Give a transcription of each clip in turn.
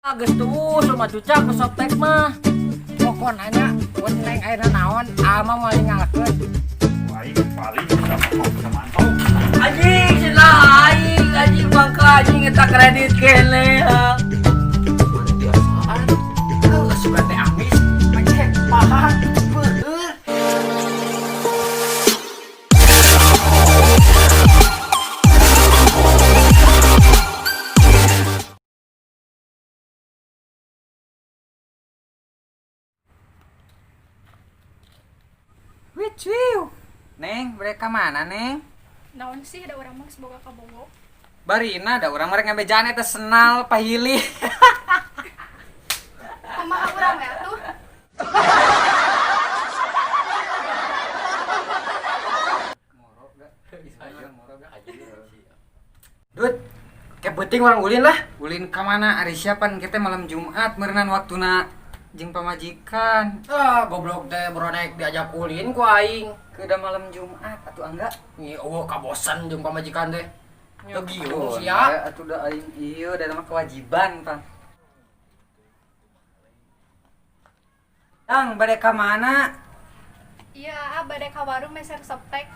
Geus tuh sama cuca ke softtek mah. Pokoknya nya buat neng ayeuna naon, ama moal ngalkeun. Aing paling bisa bisa mantau. Anjing cenah aing anjing bangka anjing eta kredit kene. Biasaan. Heuh, sugan teh amis, pecek pahang, beuheur. Wih, ciu. Neng, mereka mana, Neng? Naon sih ada orang mah geus boga kabogo. Barina ada orang mereka ngabejaan eta senal pahili. Kumaha urang we atuh? Dut, kayak penting orang ulin lah. Ulin ka mana? Ari siapa kita malam Jumat meureunan waktuna jeung pamajikan. Ah, goblok teh bronek diajak ulin ku aing. Keudah malam Jumat atuh angga. Ih, eueuh kabosan jeung pamajikan teh. Teu giung Tuh, sia. atuh da aing ieu da mah kewajiban, Pang. Tang, bade ka mana? Iya, ah bade ka warung meser softtek.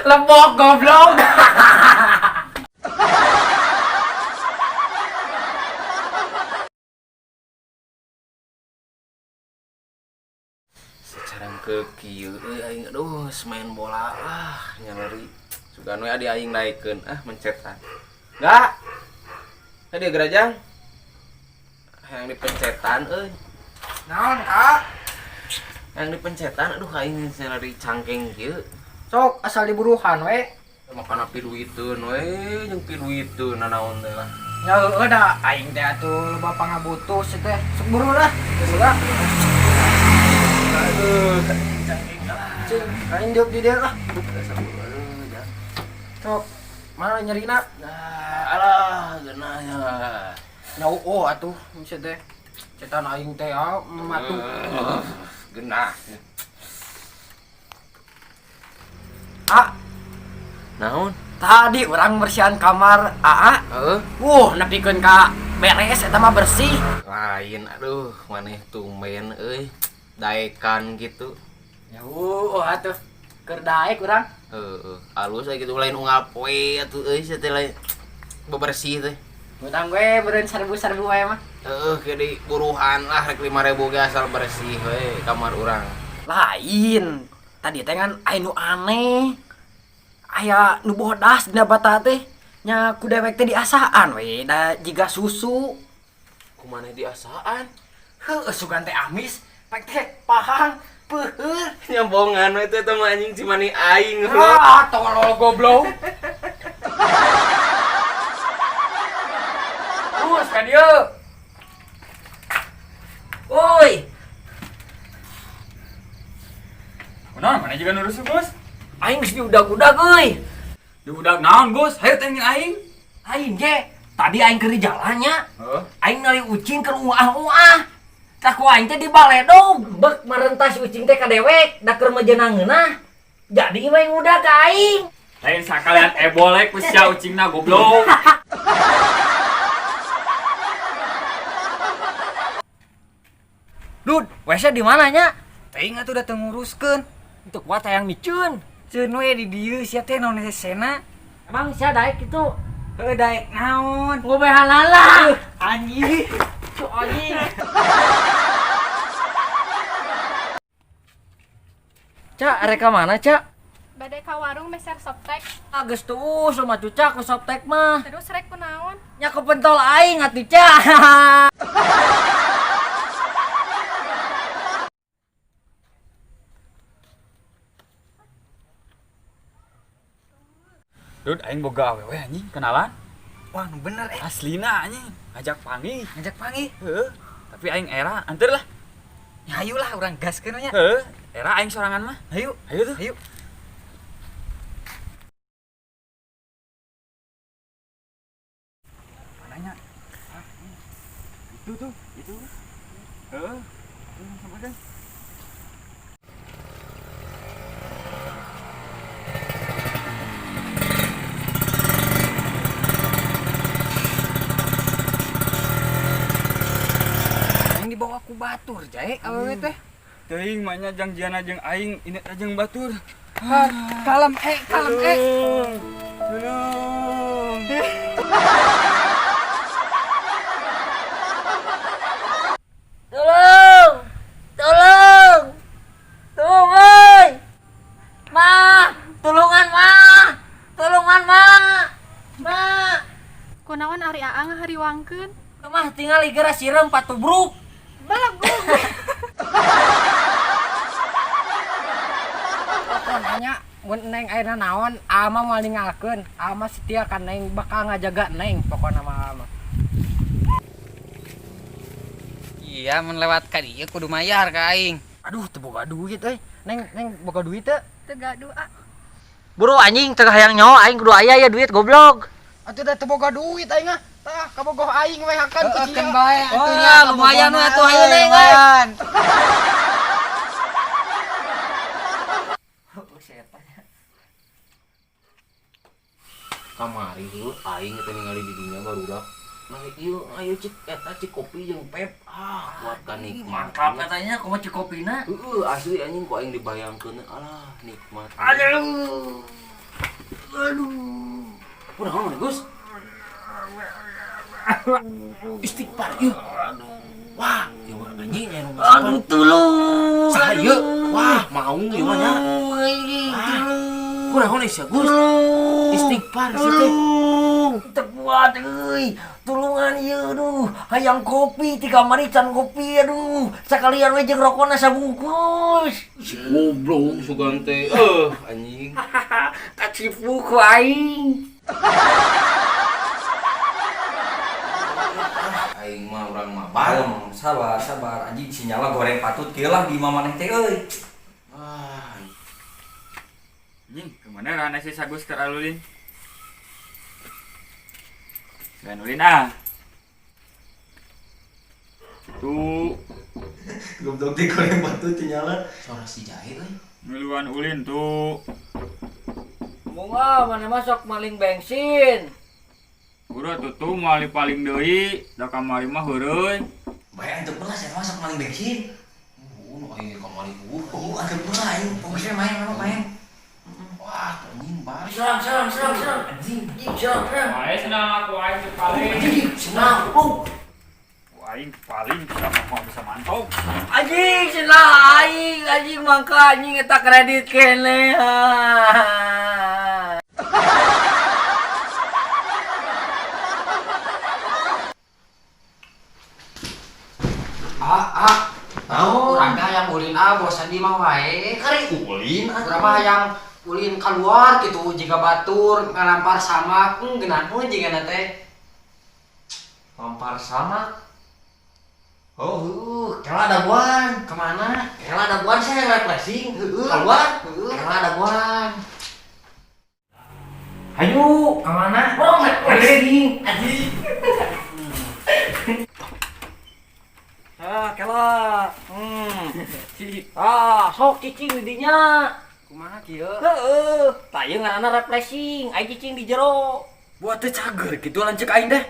Lebok goblok. Secara ke kieu euy aing aduh main bola ah nyaleri sugan we adi aing naikeun ah mencetan enggak tadi gerajang yang dipencetan euy. Naon, Kak? Yang dipencetan aduh aing nyaleri cangkeng kieu. Sok asal diburuhan we. Makan api duiteun we jeung pi duiteun nanaon teh lah. Ya heueuh da aing teh atuh loba pangabutuh sih teh. Sok buru lah. Buru lah. Aduh cangkeng ah. Cing, aing diuk di dieu lah. Aduh jang. Sok, mana nyerina? Nah, alah geunah ya. Nya oh atuh bisa teh. Cetan aing teh ah matu. Geunah. Ah, Naon? tadi orang bersihan kamar AA. Heeh. Wuh, nepikeun ka beres eta mah bersih. Lain aduh maneh tumben euy daekan gitu. Ya oh atuh keur daek urang. Heeh, alus aya gitu lain unggal poe atuh euy sia teh lain bebersih teh. Ngutang we beureun serbu-serbu wae mah. Heeh, ke di buruhan lah rek 5000 ge asal bersih we kamar urang. Lain. Tadi teh kan aya nu aneh. Aya nu bodas dina bata teh. Nya ku dewek teh diasaan we da jiga susu. Kumaneh diasaan? Heueuh sugan teh amis, pek teh pahang, peuheur. Nyambongan we teh mah anjing cimani aing. Ah, tolol goblok. Terus ka dieu. Woi, Kunaon mana juga nurus Gus? aing geus diudag-udag euy. Diudag naon Gus? Hayu teh aing. Aing ge tadi aing keur di jalannya. Heeh. Aing nali ucing keur uah-uah. Tah ku aing teh dibaledog, bek marentas ucing teh ka dewek, da keur mejeuna ngeunah. Jadi we ngudag ka aing. Lain sakalian ebolek ku sia ucingna goblok. Dud, WC di mana nya? Teuing atuh da teu nguruskeun. Untuk kuat hayang miceun. Ceun we di dieu sia teh naon sesena. Emang sia daek kitu? Heuh daek naon? Ngobehanana. Anjing. Cu anjing. Cak, arek ka mana, Cak? Bade ka warung meser softtek. Ah, geus tuh sama cuca ke softtek mah. Terus rek kunaon? Nya kepentol aing atuh, Cak. Dud aing boga awewe anjing kenalan. Wah, nu bener eh. Aslina anjing ngajak panggih. Ngajak panggih. Heeh. Tapi aing era anter lah. Ya hayu lah urang gaskeun nya. Heeh, era aing sorangan mah. Hayu. Hayu tuh. Hayu. Mananya? Ah, itu tuh, itu. Heeh. Itu sama kan. Dibawa ku batur jae awewe teh. Teuing mah nya jangjiana jeung aing ini jeung batur. Kalem kalem eh. Tolong. Tolong! Tolong! Tolong euy! Ma, tulungan ma! Tulungan ma! Ma! Kunaon ari Aa ngahariwangkeun? Mah tinggal geura sireum patubruk. Belegug. Pokoknya mun neng ayeuna naon, ama moal ninggalkeun. Ama setia ka neng, bakal ngajaga neng pokona mah ama. Iya, mun lewat ka dieu kudu mayar ka aing. Aduh, teu boga duit euy. Neng, neng boga duit teu? Teu gaduh ah. Buru anjing teu hayang nyawa aing kudu aya ya duit goblok. Atuh da teu boga duit aing ah. Tah, kabogoh aing we hakan ku Heeh, sia. keun bae atuh nya. Wah, lumayan we atuh ayo neng euy. Lumayan. Kamari heuh aing teh ningali di dinya barudak. Nah, ieu ayo cik eta cik kopi jeung pep. Ah, kuat ka nikmat. Mantap katanya kumaha cik kopina. Heeh, asli anjing ku aing dibayangkeun alah nikmat. Aduh. Aduh. Kunaon Gus? Istighfar ieu. Wah, ieu mah anjing aya nu Aduh tulung. Saha ieu? Wah, maung ieu mah nya. Kunaon sia Gus? Istighfar sia teh. Tulung, teu kuat euy. Tulungan ieu aduh, hayang kopi ti kamari can kopi aduh. Sakalian we jeung rokona sabungkus. Si goblok sugan teh. Anjing. Kacipu ku aing. Aing mah urang mah bareng. Sabar, sabar. Anjing sinyalna goreng patut kieu lah di imah maneh teh euy. Ah, Anjing, kemana rana si Sagus keur alulin? Jangan ulin ah. Tuh, Goblok teh goreng batu cinyala. suara si jahit euy. ngeluan ulin tuh. Bunga mana masuk maling bensin. Buru atuh tuh moal paling deui, da kamari mah heureuy. Bae antep belas ya masuk maling bensin. Nu aing kamari eueuh. Oh, antep belas aing fokusnya main apa main. Wah, anjing bari. Serang serang serang serang. Anjing, anjing serang serang. Wae senang aku aing teu paling. Anjing, senang. Oh. Ku aing paling siapa mau bisa mantau. Anjing senang aing, anjing mangka anjing eta kredit kene. Ah, ah. Tahu, urang teh hayang ulin ah, bosan di mah wae. Kari ulin atuh. Urang mah hayang ulin keluar gitu jika batur ngalampar sama ngeunaheun jigana teh. Lampar sama. Oh, heuh, kela daguan. Kemana? Kela daguan saya refreshing. Heueuh. Keluar. Heueuh. Kela daguan. Hayu, Kemana? urang refreshing. Anjing. Ah, kela. Ah, sok cicing di dinya. Kumaha kieu? Heeh, tah ieu ngaranna refreshing, aya cicing di jero. Buat teh cager gitu lanceuk aing deh.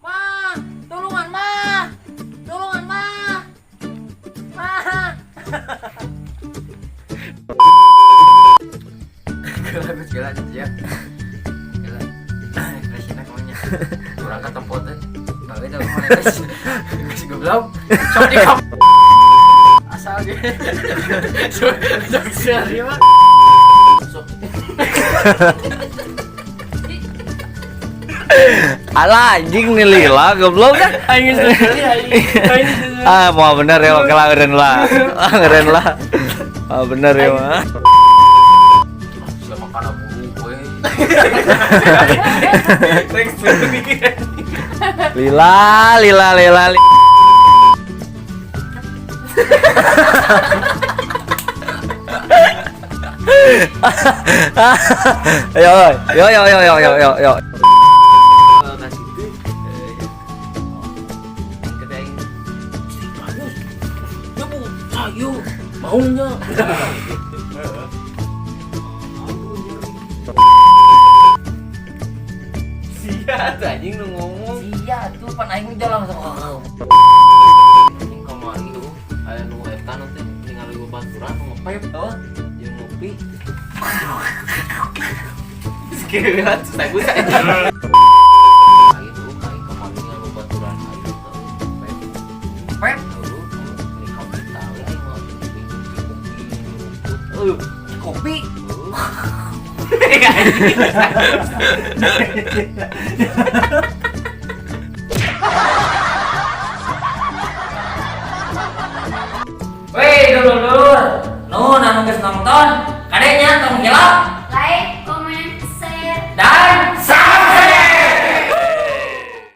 Ma, tulungan ma. Tulungan ma. Ma. Gila, gila ya. Gila. Refreshingna kumaha? Urang ka tempat teh. Bae teh kumaha geus. Geus goblok. Sok di asal ge. Sok seri mah. Sok. Alah anjing nih lila goblok kan. Aing Ah, mau bener ya kela ngeren lah. Ah, ngeren lah. Ah, bener ya mah. Sia makan buru we. Lila, lila, lila. Li. Yo, yo, yo, yo, yo, yo, yo, yo. Nah gitu. Kita aing bagus. Ya bu, sayu maunya. Sia tuh anjing nu ngomong. Sia tuh pan aing mah langsung. Anjing kamari tuh aya nu eta nanti ningali babaturan nu ngepep Oh, jeung ngopi. Sekian susah gue aja. Aing tuh aing kamari ningali babaturan aing teh ngepep. Pep. Heuh, ini kapital we aing mah kopi kopi. Kopi. Weh, dulur-dulur. Nuhun anu geus nonton. Kadenya tong hilap.